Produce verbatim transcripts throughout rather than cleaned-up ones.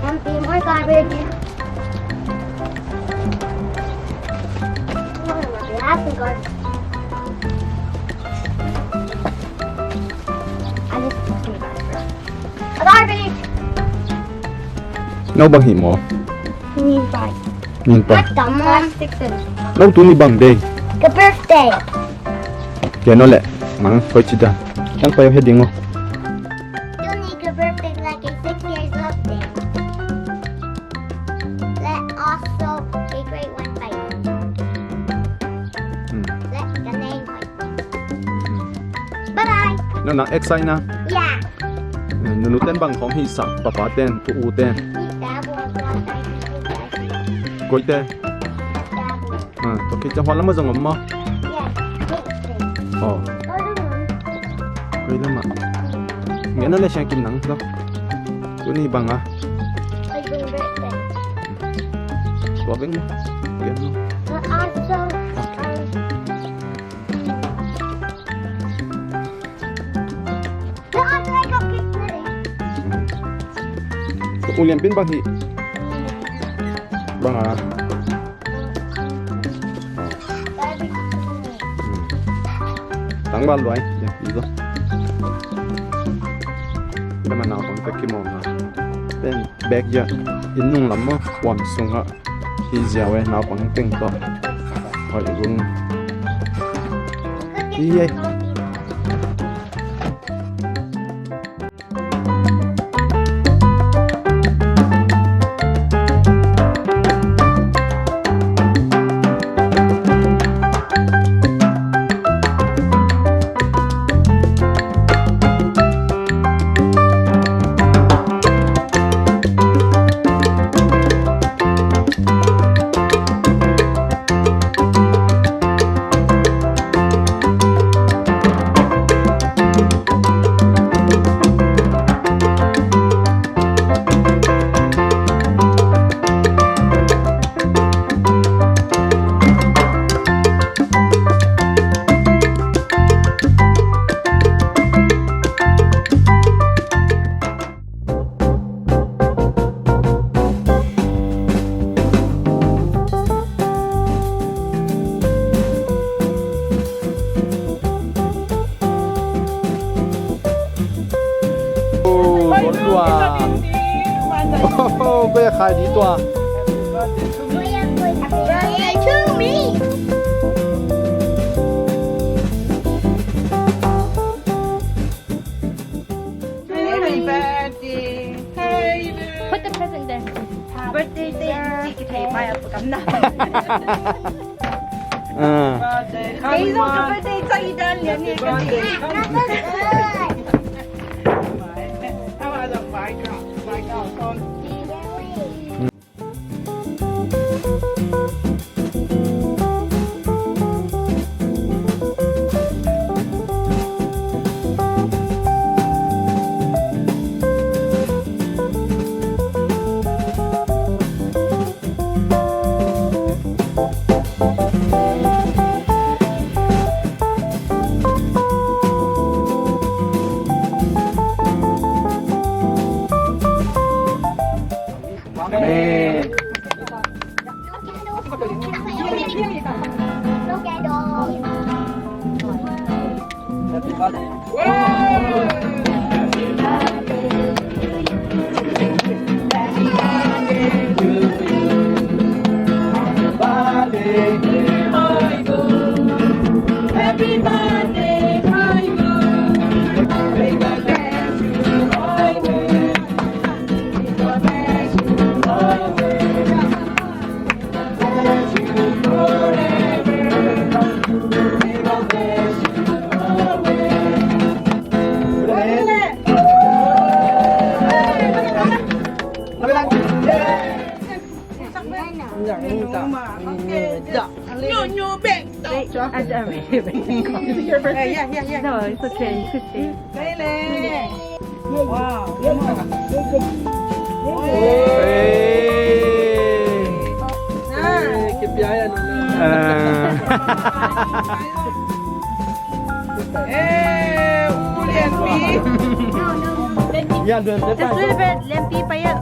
Empty more garbage. Last garbage. Garbage. No bang hi maw? Ni pai. Ni pai. What the mom? Plastic thing. No tuni bang day. Ka birthday. Kei no le. Mang koi ci dan. Tang pai he ding o. Tuni ka birthday like a six years old day. Let also a great one bite. Hmm. Let the name. Bye bye. No, na excite na. Yeah. Nunu ten bang khong hi sak, papa ten, tu u ten. Koi te. Ah, to ki chang hua lama zong om ma. Yeah. Oh. Koi lama. Ngen na le siang kim nang to. Tuni bang a. Tua beng ma. Ngen ma. Okay. Uk lian pin bang hi. Bang a. Tang bal luai. Ya, itu. Dah mana abang tak kimau na. Then back ya. Inung lama. Wam sunga. Hi ziau e, naupang teng tawh. Hoih rung. Hi e. Koi a khai di tua. Happy birthday to me. Happy birthday. Put the present there. Birthday, birthday. Ah. Birthday. Happy birthday. Amen. Nyo, nyo, beng. Wait, I don't, I don't, no, it's okay. It's okay. Wow. Hey. Ah. Eh, Lian Pi. Just a little bit, Lian Pi, pa ya.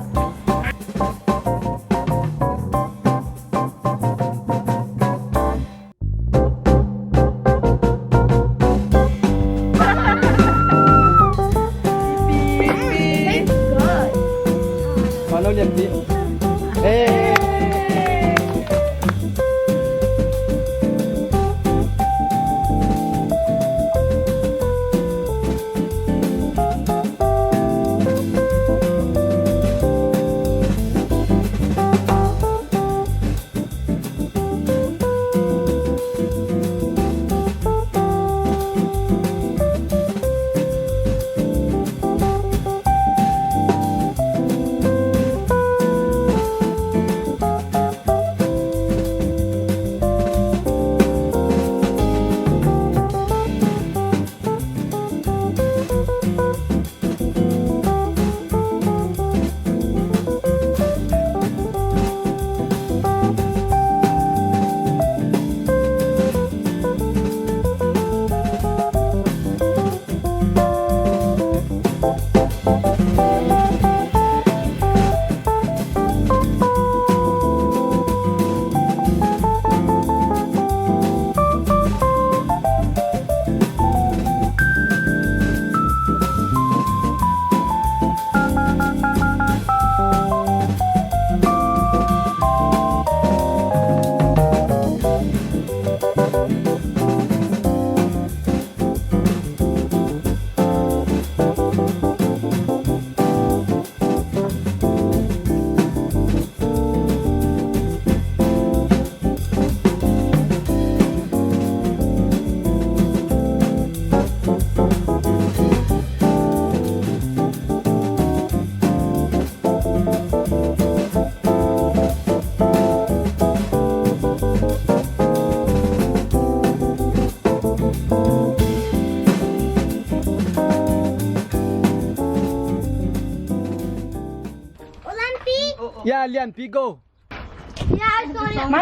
Yeah, Lian Pi, go.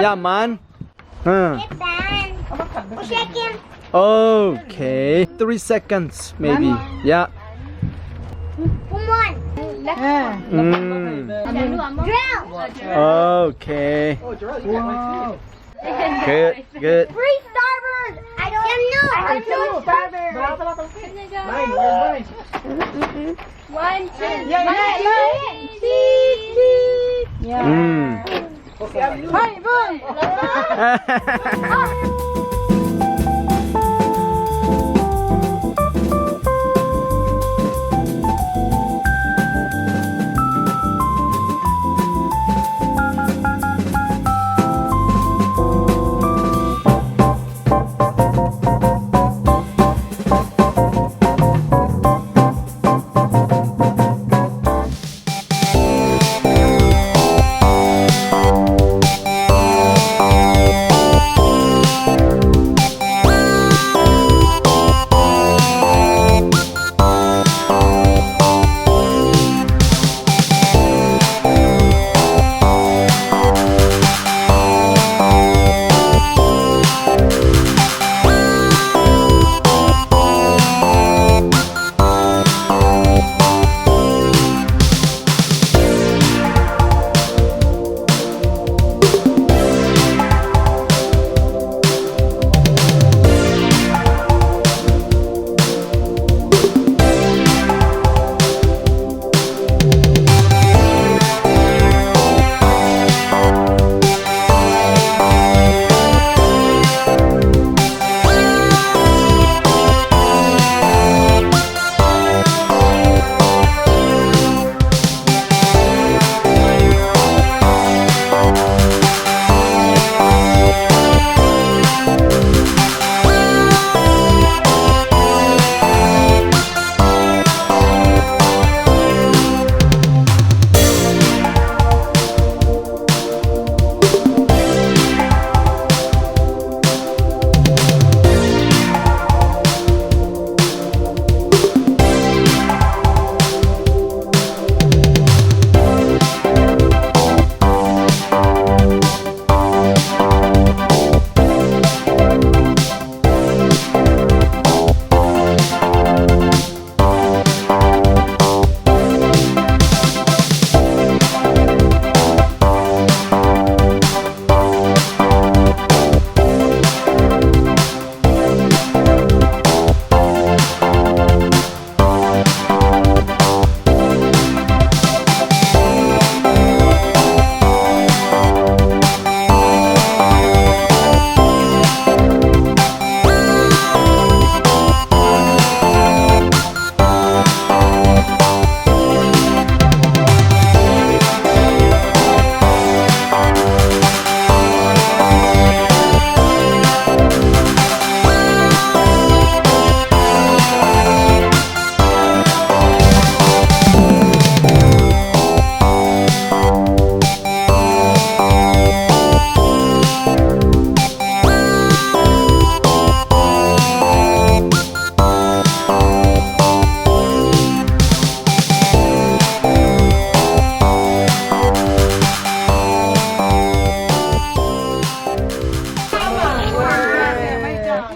Yeah, man. Huh. Okay. Three seconds, maybe. Yeah. Mm. Okay. Good, good. Free Starburst. I don't know. I don't know Starburst. One, two, three. Cheese, cheese. Yeah. Mm. Hi, boy.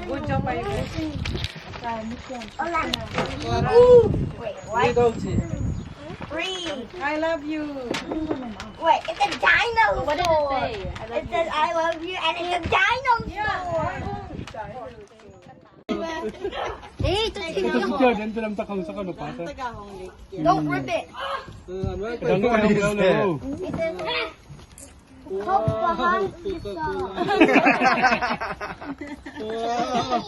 Good job, baby. Wait, what? Read. I love you. Wait, it's a dinosaur. What does it say? It says, "I love you," and it's a dinosaur. Hey, ito si Kuya, diyan, diyan ang takang sa kano, pata. Don't rip it. Ano, ano, ano, ano? It says, "Help behind the song." Wow.